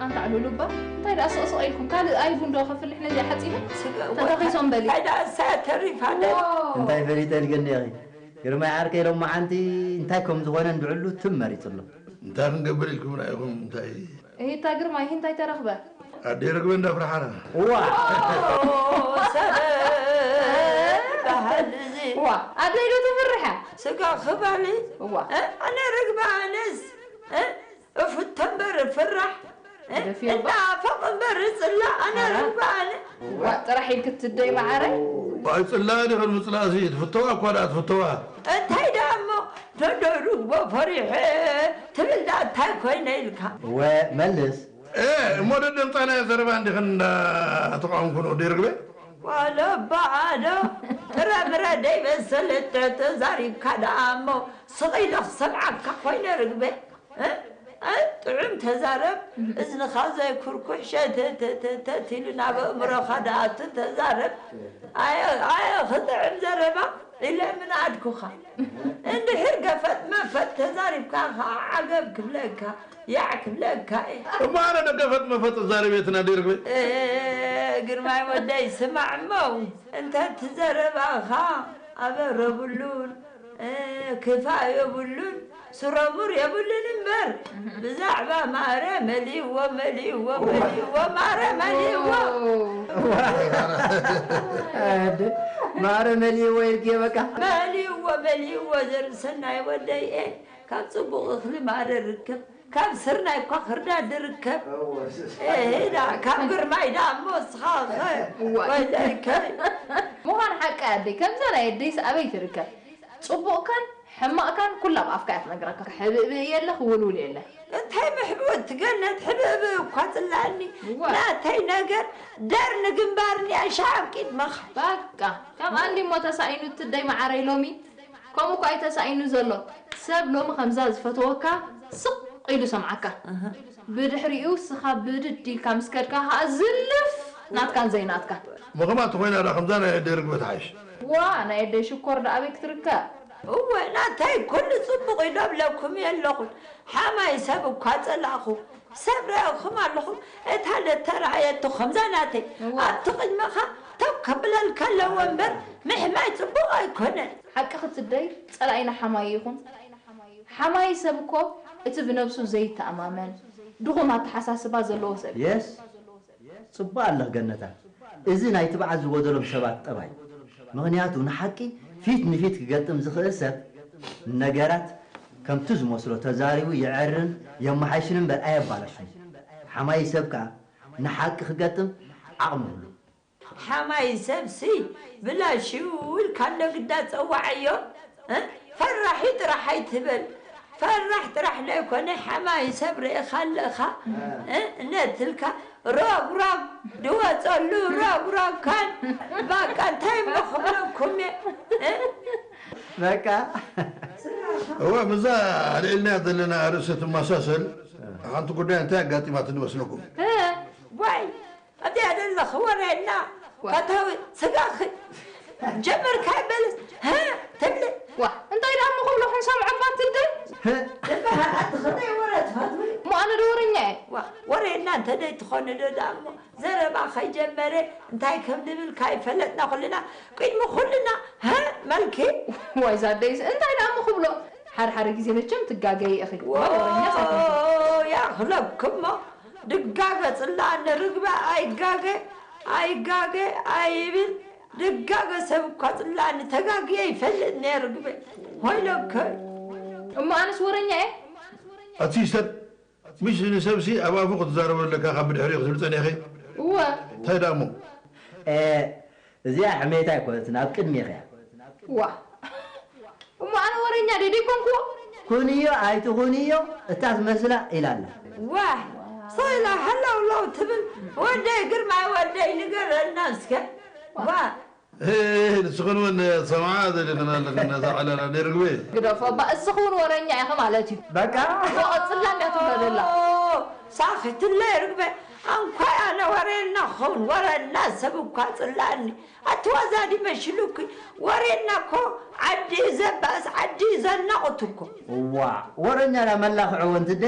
ኣንታ ኣሉሉ እባ እንታይ ደኣ ስቕስቕ ኢልኩም? ካልእ ኣይቡን ዶ ከፍልሕ ነዚኣ ሓጺበ? ስጋ ተተኺሶም በሊ። እንታይ ደኣ እሳ ተሪፋ ዶ? ዋው። እንታይ ፈሊጠ ኢልክኒ ኢኺ? ግርማይ ዓርከይ ሎማዓንቲ እንታይ ከም ዝኾነ እንድዕሉ ትም መሪጹ ኣሎ። እንታይ ክንገብር ኢልኩም ርኣይኹም እንታይ? እሂታ ግርማይ፣ እንታይ ተረኽበ? ኣደይ ርግበ እንዳፍርሓና። እዋ። ኦ፣ ሰበ በሃል እዚ። እዋ፣ ኣደይ ዶ ተፍርሐ? ስጋ ክበሊ? እዋ። እ? ኣነ ርግበ ኣነስ፣ እ? እፍቶ እምበር እፍራሕ፣ እ? ግደፍዮ እባ። እናፈቕ እምበር እጽላእ ኣነ ኣረ። ርግበ ኣነ። እዋ፣ ጥራሕ ኢልኪ ትደይ መዓረይ። ዋይ ጽላእ ዲኽን ምጽላእሲ ትፍተዋ እኳ ደኣ ትፍተዋ። እንታይ ደኣ እሞ ነዶ ርግቦ ፈሪሐ ትብል ደኣ እንታይ ኮይነ ኢልካ? እወ፣ መልስ። እ፣ እሞ ደደምጻናዮ ዘረባ እንዲኽን እንዳተቃወምኩ ንወዲ ርግበ? ዋለ በዓዶ ጥረምረ ደይበሰለ ተዛሪብካ ደኣ እሞ ስቕ ኢለ ክሰምዓካ ኮይነ ርግበ። እ? እ? ጥዑም ተዛረብ፣ እዝንኻ ዘይኩርኩሕ ሸተተተተት ኢሉ ናብ ኣእምሮኻ ደኣቱ ተዛረብ። ኣየ፣ ኣየ ክጥዕም ዘረባ ኢለ ምንኣድኩኻ። እንድሕር ገፈጥ መፈጥ ተዛሪብካ ኸዓ ዓገብ ክብለካ፣ ያዕ ክብለካ እየ። እሞ ኣነ ዶ ገፈጥ መፈጥ ተዛሪበ ትናዲ ርግበ? እ፣ ግርማይ ወደይ ስማዕ እሞ፣ እንተ እቲ ዘረባኻ ኣበር የብሉን፣ እ፣ ክፋእ የብሉን፣ ስረሙር የብሉን እምበር፣ ብዛዕባ ማረ መሊእዎ፣ መሊእዎ፣ መሊእዎ፣ ማረ መሊእዎ። ኣደ፣ ማረ መሊእዎ ኢልክዮ በቃ። መሊእዎ፣ መሊእዎ፣ ዘርእሰናይ ወደይ፣ እ፣ ካብ ጽቡቕ እኽሊ ማረ ርከብ፣ ካብ ስርናይ እኳ ክርዳድ ርከብ። እወ። እ፣ ዳ፣ ካብ ግርማይ ዳ እሞ እስኻ ኸ፣ እወ። ወደይ ከ። ምዃን ሓቂ ኣደይ፣ ከምዛ ናይ ኣደይስ ኣበይ ትርከብ? ጽቡቕካን ሕማቕካን ኩላ ኣብ ኣፍካ እያ ትነግረካ። ሕብእብእ የለ፣ ክውልውል የለ። እንታይ ምሕብእቲ ገነት፣ ሕብእብእ እኳ ጽላእኒ። እዋ። ናተይ ነገር ደር ንግንባርኒ፣ ኣሻ ኣብ ቅድመኻ። በቃ፣ ከም ኣንዲ እሞ ተሳኢኑ ትደይ መዓረይ ሎሚ። ከምኡ እኳ እዩ ተሳኢኑ ዘሎ። ሰብ ሎሚ ከምዛ ዝፈተወካ ስቕ ኢሉ ሰምዓካ። እህ። ብድሕሪኡ እስኻ ብድድ ኢልካ ምስ ከድካ ኸኣ ዝልፍ ናትካን ዘይናትካን። መኸማት ኮይና ዳ ከምዛ ናይ ኣደይ ርግበ ትሓይሽ። ዋ፣ ናይ ኣደይ ሽኮር ደኣ ኣበይ ክትርከብ? እወ፣ ናተይ ኩሉ ጽቡቕ እዩ ዶ ብለኩም የለኹን። ሓማይ ሰብ እኳ ጸላእኹ፣ ሰብ ረኣኹም ኣለኹም። እታ ለተራእየቶ ከምዛ ናተይ እወ። ኣብቲ ቅድመኻ ተው ከብለልካ ኣለዎ እምበር፣ ምሕማይ ጽቡቕ ኣይኮነን። ሓቂ ክትደይ፣ ጸላኢና ሓማይ ይኹን። ሓማይ ሰብ እኮ እቲ ብነብሱ ዘይተኣማመን፣ ድኹም ኣተሓሳስባ ዘለዎ ሰብ እዩ። የስ፣ ጽቡቕ ኣለኽ ገነታ። እዚ ናይ ትብዓት ዝጎደሎም ሰባት ጠባይ። ምኽንያቱ ንሓቂ ፊት ንፊት ክገጥም ዝኽእል ሰብ ንነገራት ከምቲ ዝመስሎ ተዛሪቡ የዐርን የመሓይሽን እምበር ኣየባላሹን። ሓማይ ሰብ ከኣ ንሓቂ ክገጥም ዓቕሚ ይብሉ። ሓማይ ሰብሲ ብላሽው ኢልካ እንዶ ግዳ ጸዋዓዮ፣ እ? ፈራሒ ጥራሕ ኣይትበል። ፈራሕ ጥራሕ ዘይኮነ ሓማይ ሰብ ርኢኻ ኣለኻ፣ እ? እነትልካ ሮግ ሮግ ድወጸሉ ሮግ ሮግ ካን ባቃ እንታይ እሞ ክብለኩም እየ፣ እ? በቃ። እወ፣ ምስዛ ኣልዒልናያ ዘለና ኣርእስቲ ትመሳሰል ሓንቲ ጉዳይ እንታይ ኣጋጢማትኒ መስለኩም? እ? ዋይ ኣብዚኣ ዘለኺ ወረና ዋ። ፈታዊ ስጋኺ ጀመርካ ይበልስ፣ ሀ? ትብሊ። ዋ፣ እንታይ ደኣ እሞ ክብሎ ክንሰምዖ እባ ትልደይ? ህ? ደምበ፣ ኣቲ ኸመይ ወረ ትፈትዊ? እሞ ኣነ ዶ ወረኛ እየ? ዋ፣ ወረና እንተ ደይ ትኾኒ ዶ ደኣ እሞ ዘረባ ከይጀመረ እንታይ ከም ንብል ካይፈለጥና ኩልና፣ ቅድሚ ኩልና፣ ሀ? መልኪ? ዋይ፣ ዛደይስ እንታይ ደኣ እሞ ክብሎ? ሓደ ሓደ ግዜ መቸም ትጋገይ ኢኺ። ዋ፣ ወረኛ ሳይኮንኩ። ያኽለክሞ፣ ድጋገ ጽላእኒ ርግበ፣ ኣይጋገ፣ ኣይጋገ፣ ኣይብል፣ ድጋገ ሰብ እኳ ጽላእኒ፣ ተጋግየ ይፈልጥ ነየ ርግበ። ሆይለከ። እሞ ኣነስ ወረኛ እየ? ኣቲ ሰብ፣ ምሽ ንሰብሲ ኣብ ኣፉ ክትዛረቦ ኣለካ፣ ካብ ብድሕሪኡ ክትብል ጸኒኺ። እወ። እንታይ ደኣ እሞ? እ፣ እዚኣ ሕሜታ ኣይኮነትን፣ ኣብ ቅድሜኺ እያ። ዋ። እሞ ኣነ ወረኛ ድየ ደይኮንኩዎ? ኩንዮ ኣይትኹንዮ፣ እታ ትመስላ ኢላ ኣላ። ዋይ፣ ስኢላ ሃለውለው ትብል። ወደይ ግርማይ፣ ወደይ ንገረና እስከ። ዋ። እ፣ ንስኽን እውን ሰምዓ ዘሊኽና ኣለኽን ነዛ ዕላላ ናይ ርግበ። ግደፎ እባ፣ እስኺ እውን ወረኛ ኢኺ ማለት እዩ። በቃ። እሞ ቀጽላ እንድያ ትብሎ ዘላ። ኦ፣ ሳኺትለይ ርግበ። ኣንኳይ ኣነ ወረና ክኸውን፣ ወረና ሰብ እኳ ጽላእኒ። ኣቲ ዋዛ ድዩ መሲሉኪ? ወሬና እኮ ዓዲ እዩ ዘባእስ፣ ዓዲ እዩ ዘናቑት እኮ። እዋእ፣ ወረኛ ዳ መላኽዕዎ እንትደ፣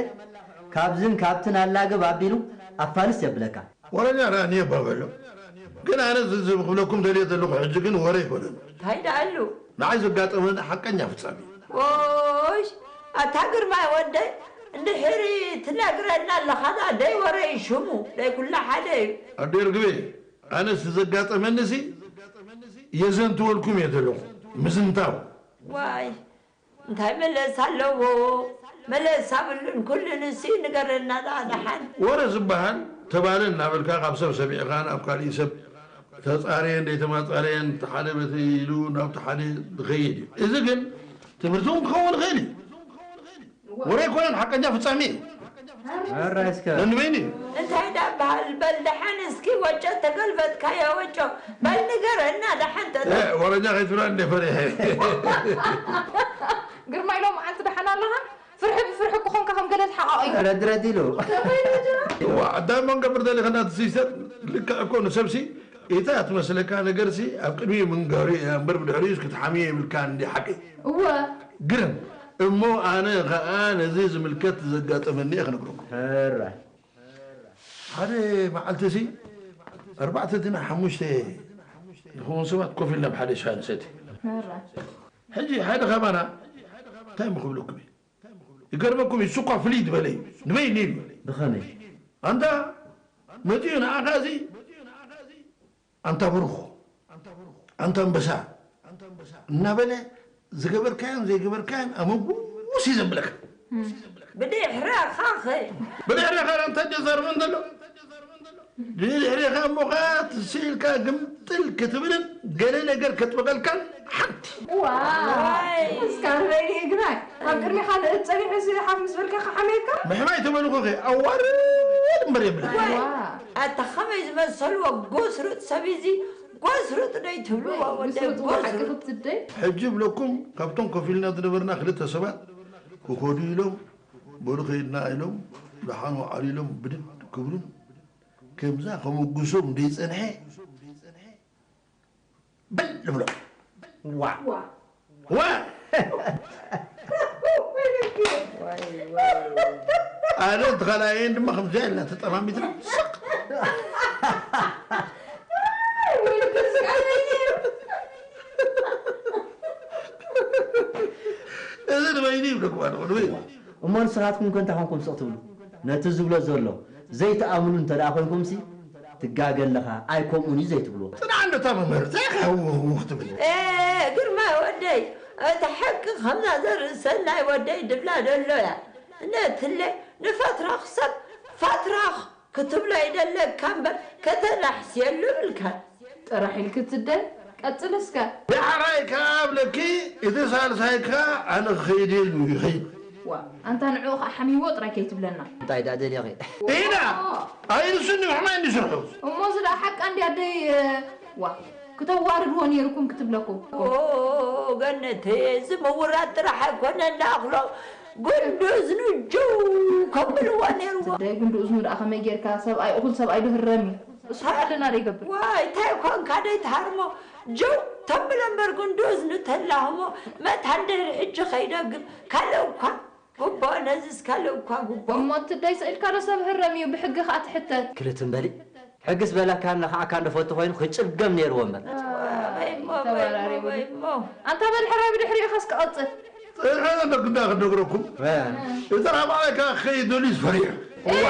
ካብዝን ካብትን ኣላግብ ኣቢሉ፣ ኣፋልስ የብለካ። ወረኛ ራእኒ የባበሎ። ግን ኣነ ዝዝብ ክብለኩም ደልየ ዘለኹ ሕጂ ግን ወረ ይኮነን። እንታይ ደኣ ኣሎ? ንዓይ ዘጋጠመን ሓቀኛ ፍጻሜ። ኦሽ፣ ኣታ ግርማይ ወደይ፣ እንድሕሪ ትነግረና ኣለኻ ደኣ፣ ደይ ወረ እዩ ሽሙ፣ ደይ ኩላ ሓደ እዩ። ኣደ ርግቤ፣ ኣነስ ዘጋጠመንሲ የዘንትወልኩም እየ ዘለኹ። ምዝንታው። ዋይ፣ እንታይ መለስ ኣለዎ? መለስ ኣብሉን ኩሉ ንሱ ንገረና ደኣ ደሓን። ወረ ዝበሃል ተባለ እናበልካ ካብ ሰብ ሰሚዕካ ናብ ካሊእ ሰብ ተጻረየን ደይተማጻረየን እቲ ሓደ በቲ ኢሉ ናብቲ ሓደ ዝኸይድ እዩ። እዚ ግን ትምህርቲ እውን ክኸውን ይኽእል እዩ። ወረ ኣይኮነን፣ ሓቀኛ ፍጻሜ እዩ። ኣራይ እስከ። ነንበይኒ እዩ። እንታይ ደኣ በሃል? በል ደሓን እስኪ ወጮ ተገልበጥካዮ ወጮ። በል ንገረና ደሓን ጠጠ- እ፣ ወረኛ ከይትብላ እንደ ፈሪሐ። ግርማ ኢሎም መዓልቲ ደሓን ኣለኻ? ፍርሒ ብፍርሒ ክኾንካ ከም ገለ ተሓቓቒ። ረድረድ ኢሉ። እዋ ኣዳም መንገብር ደሊኸና እቲ ሲስተር ልክዕ እኮ ንሰብሲ ኢታ ትመስለካ ነገርሲ ኣብ ቅድሚኡ ምንጋሩ እያ እምበር ብድሕሪኡስ ክትሓምዮ የብልካን እንዲ ሓቂ። እወ። ግርም እሞ ኣነ ኸኣ ነዚ ዝምልከት ዘጋጠመኒ እየ ክነግረኩም። ሕራይ። ሓደ መዓልቲ ሲ ኣርባዕተ ድና ሓሙሽተ ዝኾኑ ሰባት ኮፍ ኢልና ብሓደ ሻሂ ንሰቲ። ሕጂ ሓደ ካባና እንታይ እሞ ክብለኩም እዩ? ይገርመኩም እዩ፣ እሱ እኳ ፍልይ ዝበለ እዩ። ንበይኑ እዩ። ብኸመይ? ኣንታ መጺኡ ንዓኻ እዚ ኣንታ ብሩኽ፣ ኣንታ ኣንበሳ እናበለ ዝገበርካዮን ዘይገበርካዮን ኣመጉስ እዩ ዘብለካ። ብድሕረኻ ኸ ብድሕረኻ እንታይ ድዩ ዘርብን ዘሎ? ብድሕረኻ እሞ ኸዓ ትስኢልካ ግምጥል ክትብልን ገለ ነገር ከጥብቐልካን ሓንቲ። ዋይ እስካ ንበይኒ እግናይ ኣብ ቅድሚኻ ንእድ ጸኒሑ እዚ ሓፍ ምስ በልካ ክሓመየካ። ምሕማይ ተበልኩ ኸ ኣዋርድ እምበር የብልካ። ዋይ ኣታ ኸመይ ዝመሰልዎ ጎስሩጥ ሰብ እዚ ጎስሩጥ ዶ ይትብልዎ ወደይ ምስሩጥ ሓቂ ጎስሩጥ ክትደይ ሕጂ ብለኩም ካብቶም ኮፍ ኢልና ዝነበርና ክልተ ሰባት ክኸዱ ኢሎም በሉ ከይድና ኢሎም ደሓን ወዓሉ ኢሎም ብድድ ክብሉን ከምዛ ከመጉሶም ደይጸንሐ በል ንብሎ ዋ ዋ ኣነ ተኻላየን ድማ ከምዚኣ ኢልና ተጠማሚትና ስቕ እዚ ንበይኑ ይብለኩም ኣለኹ ንበይኑ እሞ ንስኻትኩም ከ እንታይ ኮንኩም ስቕ ትብሉ ነቲ ዝብሎ ዘሎ ዘይትኣምኑ እንተ ደኣ ኮንኩምሲ ትጋገ ኣለኻ ኣይ ከምኡን እዩ ዘይትብልዎ። ጽናዕ እንዶ እታ መምህር እንታይ ኢኻ ህውህው ክትብል። ኤ ግርማይ ወደይ እቲ ሓቂ ከምዛ ዘርኢ ሰናይ ወደይ ድብላ ደሎ እያ ነትለ ንፈትራኽ ሰብ ፋትራኽ ክትብሎ ይደለካ እምበር ከተናሕስየሉ ይብልካን። ጥራሕ ኢልኪ ትደይ ቀጽሊ እስከ። ዳሕራይ ከኣ እብለኪ እቲ ሳልሳይ ከኣ ኣነ ክኸይድ እየ ኢሉ ይኸይድ። ዋእ ኣንታ ንዕኡ ከኣ ሓሚምዎ ጥራይ ከይትብለና። እንታይ ደኣ ደሊኺ? ኢና ኣይርስኒ ምሕማይ እንዲ ስርሑ። እሞ እዚ ደኣ ሓቃ እንድያ ኣደይ ዋእ ክተዋርድዎ ኔርኩም ክትብለኩም። ኦ ገነተየ እዚ ምውራድ ጥራሕ ኣይኮነን ደኣኽሎ ጉንዲ እዝኑ ጅው ከብልዎ ኔርዎ። ኣደይ ጉንዲ እዝኑ ደኣ ከመይ ጌርካ ሰብኣይ እኹል ሰብኣይ ዶ ህረም እዩ። እሱ ኣለና ዶ ይገብር። ዋይ እንታይ ኮንካ ደይ ትሃርሞ ጅው ተብሎ እምበር ጉንዲ እዝኑ ተላህሞ መታን ድሕሪ ሕጂ ከይደግም ካልእ እኳ ጉቦ ነዝስ ካልእ እኳ ጉቦ። እሞ ትደይ ስኢልካ ዶ ሰብ ህረም እዩ ብሕጊ ከኣ ትሕተት። ክልት እምበሊ ሕግስ በለካን ነኽዓካን ዶ ፈቱ ኮይኑ ክጭገም ነይርዎ እምበር። ኣንታ በል ሕራይ ብድሕሪኡ ከስ ክቐጽል። ጽንሐ ኣለኩ እንዳ ክነግረኩም እቲ ራብዓይ ከኣ ክኸይድ ደልዩስ ፈሪሑ። እዋ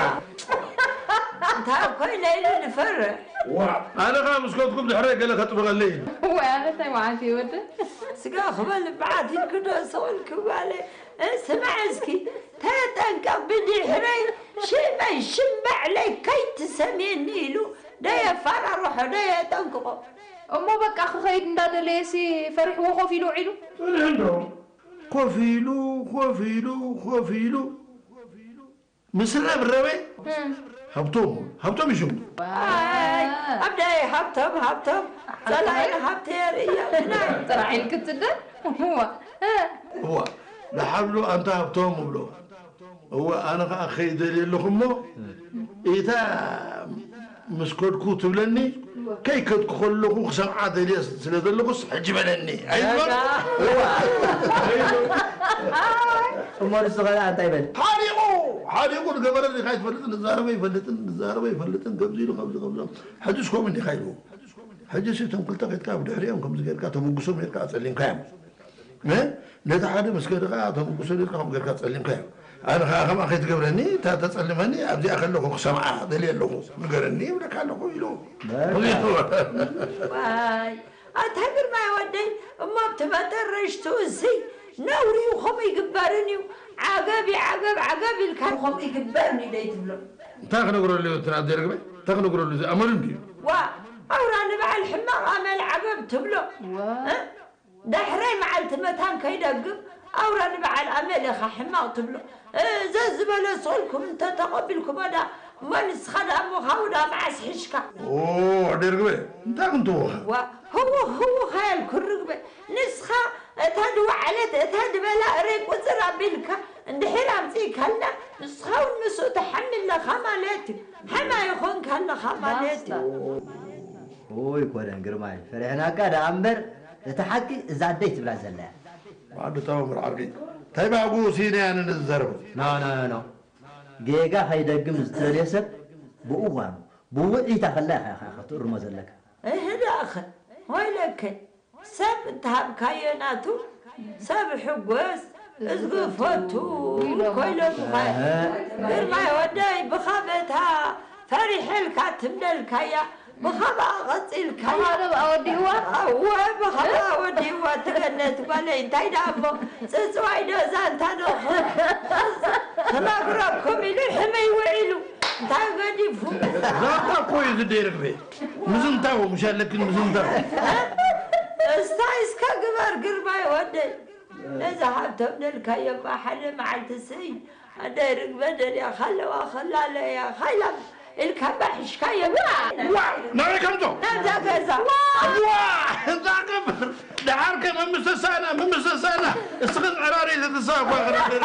እንታይ ኮይነ ኢሉ ንፈርሕ። ዋ ኣነ ከኣ ምስ ከድኩም ድሕረይ ገለ ከጥብቐለይ ኢሉ። እዋይ ኣነ እንታይ መዓት እየ ወደ። ስጋ ክበል መዓት ኢልኪ ዶ ሰወልኪ ጓለይ። ስማዕ እስኪ ተጠንቀቕ ብድሕረይ ሽመይ ሽም ባዕለይ ከይትሰምየኒ ኢሉ ደየፋራርሖ ደየጠንቅቖ። እሞ በቃ ክኸይድ እንዳደለየሲ ፈሪሕዎ ኮፍ ኢሉ ውዒሉ። እንዶ ኮፍ ኢሉ ኮፍ ኢሉ ኮፍ ኢሉ ምስ ረብረበ ሃብቶም ሃብቶም ይሽሙ። ኣደይ ሃብቶም ሃብቶም ጸላኢ ሃብተ የርእዮ ናይ ጥራሕ ኢልኪ ትደ እዋ ደሓብሎ ኣንታ ሃብቶም እብሎ እዋ ኣነ ከዓ ከይደልየ ኣለኹ እሞ ኢታ ምስ ከድኩ ትብለኒ ከይከድኩ ከለኹ ክሰምዓ ደልየ ስለ ዘለኹስ ሕጂ በለኒ ኣይዝበል እዋ እሞ ንሱ ኸ እንታይ በል ሓሪቑ ሓዲኡ ዝገበረ ዲኻ ኣይትፈልጥን፣ ዝዛረበ ይፈልጥን፣ ዝዛረበ ይፈልጥን፣ ከምዚ ኢሉ፣ ከምዚ፣ ከምዚ። ሕጅስ ከምኡ እንዲኻ ኢልዎ። ሕጅስ እቶም ክልተ ከድካ ብድሕሪኦም ከምዚ ጌርካ ተበግሶም ኔርካ ኣጸሊምካዮም። እ? ነቲ ሓደ ምስ ከድኻ ተበግሶ ኔርካ ከምኡ ጌርካ ጸሊምካዮ። ኣነ ኸኣ ከምኣ ከይትገብረኒ፣ እታ ተጸልመኒ ኣብዚኣ ከለኹ ክሰምዓ ደልየ ኣለኹ፣ ንገረኒ ይብለካ ኣለኹ ኢሉ። በቃ። ዋይ፣ ኣታ ግርማይ ወደይ፣ እሞ ኣብቲ መጠረሽትኡ እሲ ነውሪ እዩ፣ ከምኡ ይግበርን እዩ። ዓገብ እዩ፣ ዓገብ፣ ዓገብ ኢልካ ከምኡ ይግበርን እዩ ደይትብሎ። እንታይ ክነግረሉ እዩ እቲ ናብዘይ ርግበ? እንታይ ክነግረሉ? እዚ ኣመሉ እንድዩ። ዋ፣ ኣውራ ንበዓል ሕማቕ ኣመል ዓገብ ትብሎ። ዋ። እ? ዳሕረይ መዓልቲ መታን ከይደግም ኣውራ ንበዓል ኣመል ኢኻ ሕማቕ ትብሎ። እ፣ ዘዝበለ ስቕልኩም እንተተቐቢልኩሞ ዳ፣ እሞ ንስኻ ደኣ እሞ ካብኡ ደኣ መዓስ ሒሽካ? ኦ፣ ኣደይ ርግበ፣ እንታይ ክንትውኻ? ዋ፣ ህውኽ ህውኽ ኣያልኩ ርግበ። ንስኻ እታ ድወዓለት፣ እታ ድበላ እረይ ቁጽር ኣቢልካ እንድሕር ኣምጺእካልና፣ ንስኻ እውን ምስኡ ትሓሚ ኣለኻ ማለት እዩ። ሓማይ ኾንካ ኣለኻ ማለት እዩ። ባስታ። ኦይ ኮረን ግርማይ፣ ፈሪሕናካ ደኣ እምበር፣ እቲ ሓቂ እዛ ኣደይ ትብላ ዘላ እያ። ዓዲ ታቦ መርዓርቂ፣ እንታይ ብኣግኡ ስኢነ እያ ንዝዛረቡ? ኖ፣ ኖ፣ ኖ፣ ኖ። ጌጋ ከይደግም ዝተደልየ ሰብ ብእዋኑ፣ ብውዕኢታ ከላ ኢኻ፣ ኢኻ፣ ኢኻ ክትእርሞ ዘለካ። እህ ደኣኸ፣ ወይለከ፣ ሰብ እንተሃብካዮ ናቱ፣ ሰብ ሕጎስ፣ እዝጊ ፈቱ፣ ኢሎም። ኮይሎምኻ። እህ። ግርማይ ወደይ፣ ብኻ በታ ፈሪሐልካ ትምደልካያ፣ ብኻብኣ ቀጺልካያ። ብኻብኣ ወዲእዋ? እወ፣ ብኻብኣ ወዲእዋ፣ ትገነት ጓለይ፣ እንታይ ደኣ እሞ፣ ጽጽዋይ ዶ ዛንታ ዶ ኽ-፣ ክነግረኩም ኢሉ ሕመይ ውዒሉ፣ እንታይ ገዲፉ? ዛንታ እኮ እዩ ዝደይ ርግበ። ምዝንታው፣ ምሽ ኣለክን ምዝንታው። እስታይ እስከ ግበር ግርማይ ወደይ። ነዚ ሃብቶም ነልካዮ እባ ሓደ መዓልቲ ስይ፣ ኣደይ ርግበ ደልያ ካለዋ ከላለያ፣ ካይላ ኢልካ እባ ሒሽካዮ። ዋ! ናበይ ከምጾ? ናብዛ ገዛ። ዋ! እዛ ክብር! ደሓር ከ መምሰሳና፣ መምሰሳና! እስኽን ዕራሪት ትሳብ እኳ ክነደርግ።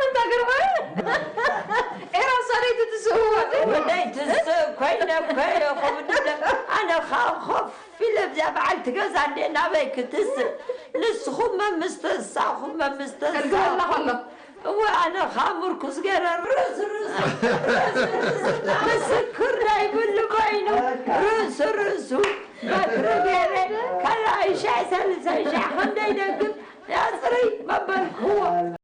ኣንታ ግርማይ! ኤራ ሰለይቲ ትስእዎ። ወደይ ትስእ ኮይነ እኮ እየ፣ ከምኡ ድለ-፣ ኣነ ኸዓ ኮፍ ኢለ ኣብዚኣ በዓልቲ ገዛ እንዴ ናበይ ክትስእ? ንስኹም መምስተሳኹም መምስተሳ። ከልግበላ ከሎ። እወ፣ ኣነ ኸዓ ምርኩስ ገይረ ርእስ ርእሱ፣ ርእስ ርእሱ፣ ምስክር ዘይብሉ ኮይኑ፣ ርእስ ርእሱ በትሪ ገይረ፣ ካልኣይ ሻዕ፣ ሳልሳይ ሻዕ፣ ክንደይ ደግም ያጽሪ መበልክዎ።